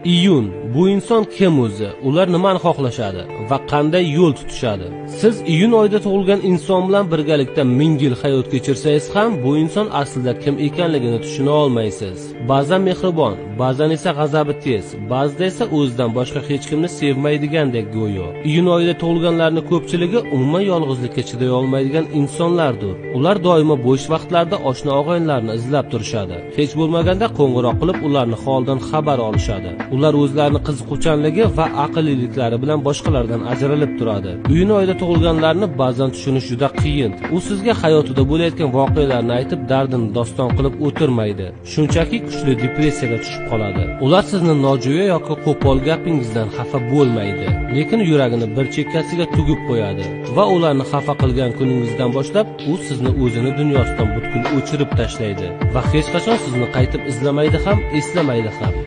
Iyun. Bu inson kim o'zi? Ular nimani xohlashadi va qanday yo'l tutishadi? Siz iyun oyida tug'ilgan inson bilan birgalikda 1000 yil hayot kechirsangiz ham bu inson aslida kim ekanligini tushuna olmaysiz. Ba'zan mehribon, ba'zan esa g'azabi tez, ba'zida esa o'zidan boshqa hech kimni sevmaydigandek go'yo. Iyun oyida tug'ilganlarning ko'pchiligi umuman yolg'izlikka chiday olmaydigan insonlardir. Ular doimo bo'sh vaqtlarda oshna og'aynilarni izlab turishadi. Hech bo'lmaganda qo'ng'iroq qilib ularning holidan xabar olishadi. Ular o'zlarini qiziquvchanligi va aqlliliklari bilan boshqalardan ajralib turadi. Iyun oyida tug'ilganlarni ba'zan tushunish juda qiyin. U sizga hayotida bo'layotgan voqealarni aytib, dardini doston qilib o'tirmaydi. Shunchaki kuchli depressiyaga tushib qoladi. Ular sizni nojo'ya yoki qo'pol gapingizdan xafa bo'lmaydi, lekin yuragini bir chekkasiga tugib qo'yadi va ularni xafa qilgan kuningizdan boshlab u sizni o'zini dunyosidan butkul o'chirib tashlaydi va hech qachon sizni qaytib izlamaydi ham, eslamaydi ham.